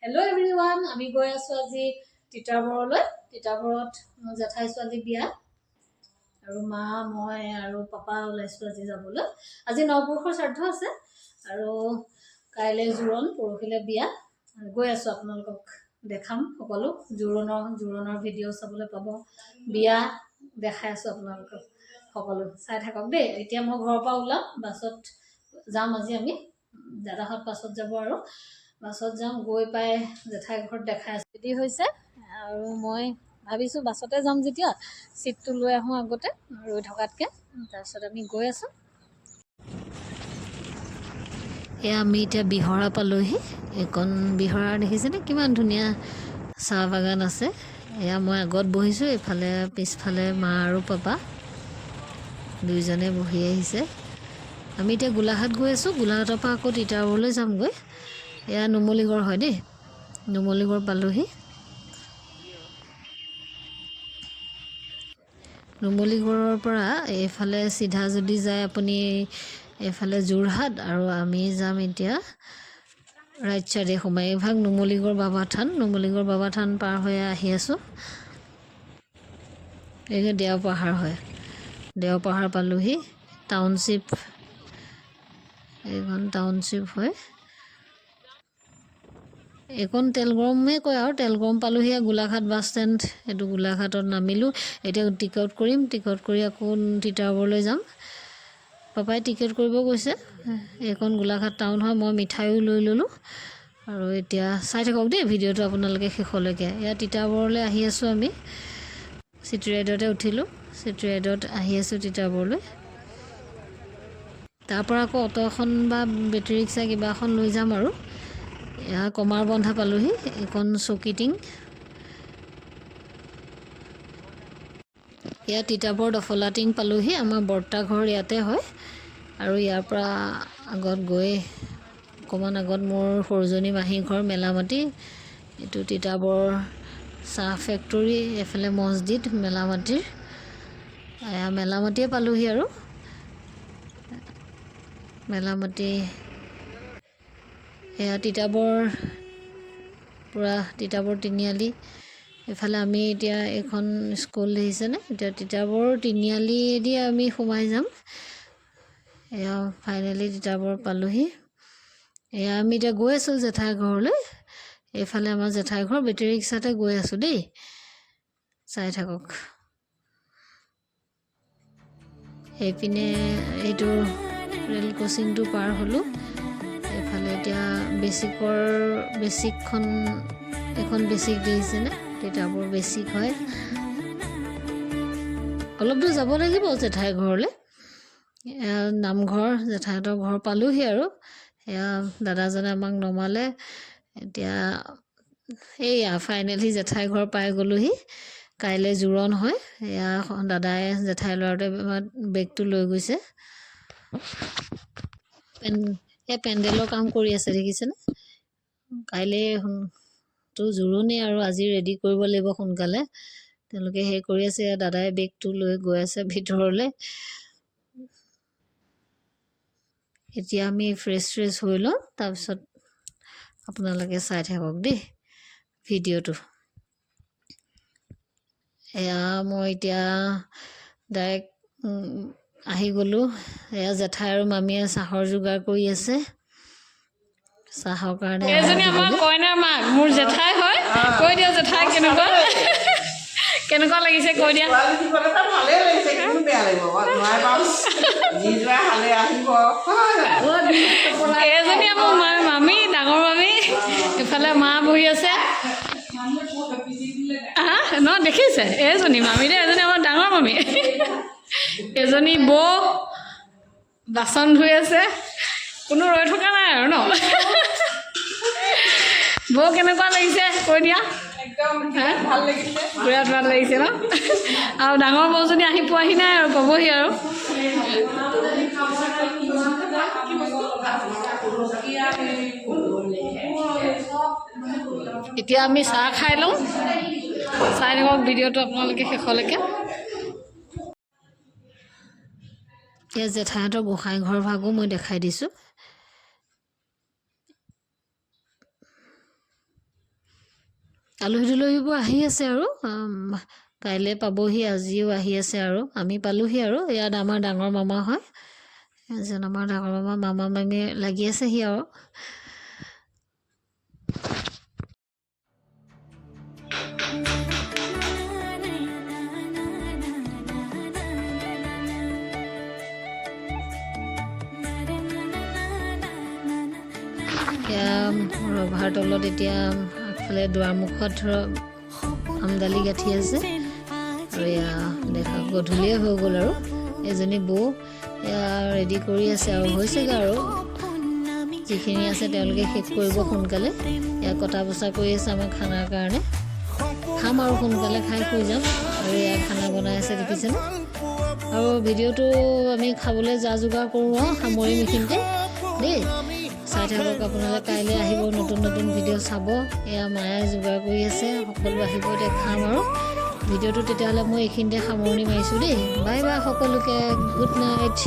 Hello' everyone, আমি গৈ আছোঁ আজি তিতাবৰলৈ। তিতাবৰত মোৰ জেঠাই ছোৱালী বিয়া আৰু মা, মই আৰু পাপা ওলাইছোঁ আজি যাবলৈ। আজি নপুৰুষৰ শ্ৰাদ্ধ আছে আৰু কাইলৈ জোৰোণ, পৰহিলৈ বিয়া। গৈ আছোঁ, আপোনালোকক দেখাম সকলো। জোৰোণৰ ভিডিঅ' চাবলৈ পাব, বিয়া দেখাই আছোঁ আপোনালোকক সকলো। চাই থাকক দেই। এতিয়া মই ঘৰৰ পৰা ওলাম, বাছত যাম আজি আমি। দাদাহঁত বাছত যাব আৰু বাছত যাম। গৈ পাই জেঠাই ঘৰত দেখাই আছোঁ। ৰেডি হৈছে আৰু মই ভাবিছোঁ বাছতে যাম যেতিয়া চিটটো লৈ আহোঁ আগতে ৰৈ থকাতকৈ। তাৰপিছত আমি গৈ আছোঁ। এয়া আমি এতিয়া বিহৰা পালোহি। এইকণ বিহৰা দেখিছেনে, কিমান ধুনীয়া চাহ বাগান আছে। এয়া মই আগত বহিছোঁ, এইফালে পিছফালে মা আৰু পাপা দুইজনে বহি আহিছে। আমি এতিয়া গোলাঘাট গৈ আছোঁ। গোলাঘাটৰ পৰা আকৌ তিতাবৰলৈ যামগৈ। এয়া নুমলীগড় হয় দেই, নুমলীগড় পালোহি। নুমলীগড়ৰ পৰা এইফালে চিধা যদি যায় আপুনি এইফালে যোৰহাট, আৰু আমি যাম এতিয়া ৰাইট চাইডে সোমাই। এইভাগ নুমলীগড় বাবা থান, নুমলীগড় বাবা থান পাৰ হৈ আহি আছোঁ। এই দেওপাহাৰ হয়, দেওপাহাৰ পালোহি। টাউনশ্বিপ, এইখন টাউনশ্বিপ হয়। এইকণ তেল গৰমেই কয় আৰু তেল গৰম পালোহি। গোলাঘাট বাছ ষ্টেণ্ড, এইটো গোলাঘাটত নামিলোঁ। এতিয়া টিকট কৰিম, টিকট কৰি আকৌ তিতাবৰলৈ যাম। পাপাই টিকেট কৰিব গৈছে। এইখন গোলাঘাট টাউন হয়। মই মিঠাইও লৈ ল'লোঁ আৰু এতিয়া চাই থাকক দেই ভিডিঅ'টো আপোনালোকে শেষলৈকে। এয়া তিতাবৰলৈ আহি আছোঁ আমি। চিটি ৰাইডতে উঠিলোঁ, চিটি ৰাইডত আহি আছোঁ তিতাবৰলৈ। তাৰপৰা আকৌ অ'টো এখন বা বেটেৰী ৰিক্সা কিবা এখন লৈ যাম। আৰু এয়া কমাৰবন্ধা পালোহি, এইখন চকীটিং। এয়া তিতাবৰ ডফলাটিং পালোহি। আমাৰ বৰ্তা ঘৰ ইয়াতে হয়। আৰু ইয়াৰ পৰা আগত গৈ অকণমান আগত মোৰ সৰুজনী মাহীৰ ঘৰ মেলামাটি। এইটো তিতাবৰ চাহ ফেক্টৰী, এইফালে মছজিদ মেলামাটিৰ। এয়া মেলামাটিয়ে পালোহি। আৰু মেলামাটি, এয়া তিতাবৰ পূৰা তিতাবৰ তিনিআলি। এইফালে আমি এতিয়া এইখন স্কুল দেখিছেনে। এতিয়া তিতাবৰ তিনিআলিয়েদি আমি সোমাই যাম। এয়া ফাইনেলি তিতাবৰ পালোহি। এয়া আমি এতিয়া গৈ আছোঁ জেঠাই ঘৰলৈ। এইফালে আমাৰ জেঠাই ঘৰ। বেটেৰী ৰিক্সাতে গৈ আছোঁ দেই, চাই থাকক। সেইপিনে এইটো ৰেল ক্ৰচিংটো পাৰ হ'লোঁ। এইফালে এতিয়া বেচিকৰ বেচিকখন, এইখন বেচিক দেখিছেনে, তিতাবৰ বেচিক হয়। অলপ দূৰ যাব লাগিব জেঠাই ঘৰলৈ। এয়া নামঘৰ, জেঠাইহঁতৰ ঘৰ পালোহি। আৰু এয়া দাদাজনে আমাক নমালে। এতিয়া এইয়া ফাইনেলি জেঠাই ঘৰ পাই গ'লোহি। কাইলৈ জোৰোণ হয়। এয়া দাদাই জেঠাই ল'ৰাটোৱে বেগটো লৈ গৈছে। এই পেণ্ডেলৰ কাম কৰি আছে দেখিছেনে। কাইলৈ তো জোৰোণেই আৰু আজি ৰেডি কৰিব লাগিব সোনকালে। তেওঁলোকে সেই কৰি আছে। দাদাই বেগটো লৈ গৈ আছে ভিতৰলৈ। এতিয়া আমি ফ্ৰেছ ফ্ৰেছ হৈ লওঁ, তাৰপিছত আপোনালোকে চাই থাকক দেই ভিডিঅ'টো। এয়া মই এতিয়া ডাইৰেক্ট আহি গ'লোঁ। এয়া জেঠাই আৰু মামীয়ে চাহৰ যোগাৰ কৰি আছে, চাহৰ কাৰণে। এজনী আমাৰ কইনাৰ মাক, মোৰ জেঠাই হয়। কৈ দিয়া জেঠাই, কেনেকুৱা কেনেকুৱা লাগিছে কৈ দিয়া। ছোৱালী দিবলৈ ভালেই লাগিছে, কিনো বেয়া লাগিব। নোৱাই বাৰু যি যোৱা হালে আহিব। এজনী আমাৰ মা মামী, ডাঙৰ মামী। এইফালে মা বহি আছে। হা ন দেখিছে, এজনী মামী দেই, এজনী আমাৰ ডাঙৰ মামী। এজনী বৌ বাচন ধুই আছে। কোনো ৰৈ থকা নাই আৰু ন। বৌ, কেনেকুৱা লাগিছে কৈ দিয়া। ভাল লাগিছে। বিৰাট ভাল লাগিছে ন। আৰু ডাঙৰ বৌজনী আহি পোৱাহি নাই আৰু পাবহি। আৰু এতিয়া আমি চাহ খাই লওঁ। চাই থাকক ভিডিঅ'টো আপোনালোকে শেষলৈকে। এতিয়া জেঠাইহঁতৰ গোঁসাই ঘৰ ভাগো মই দেখাই দিছোঁ। আলহী দুলহীবোৰ আহি আছে আৰু কাইলৈ পাবহি, আজিও আহি আছে আৰু আমি পালোহি। আৰু ইয়াত আমাৰ ডাঙৰ মামা হয় এজন, আমাৰ ডাঙৰ মামা, মামা মামী লাগি আছেহি আৰু। এয়া ৰভাৰ তলত এতিয়া আগফালে দুৱাৰমুখত ধৰক আমদালি গাঁঠি আছে। আৰু এয়া দেখা গধূলিয়ে হৈ গ'ল আৰু এজনী বৌ এয়া ৰেডি কৰি আছে আৰু হৈছেগৈ আৰু যিখিনি আছে তেওঁলোকে শেষ কৰিব সোনকালে। এয়া কটা বচা কৰি আছে আমাৰ খানাৰ কাৰণে। খাম আৰু সোনকালে খাই শুই যাম। আৰু এয়া খানা বনাই আছে, দেখিছেনে? আৰু ভিডিঅ'টো আমি খাবলৈ যা যোগাৰ কৰোঁ আৰু সামৰিম এইখিনিতে দেই। চাই থাকক আপোনালোকে, কাইলৈ আহিব, নতুন নতুন ভিডিঅ' চাব। এয়া মায়ে যোগাৰ কৰি আছে, সকলো আহিব, এতিয়া খাম আৰু। ভিডিঅ'টো তেতিয়াহ'লে মই এইখিনিতে সামৰণি মাৰিছোঁ দেই। বাই বাই সকলোকে, গুড নাইট।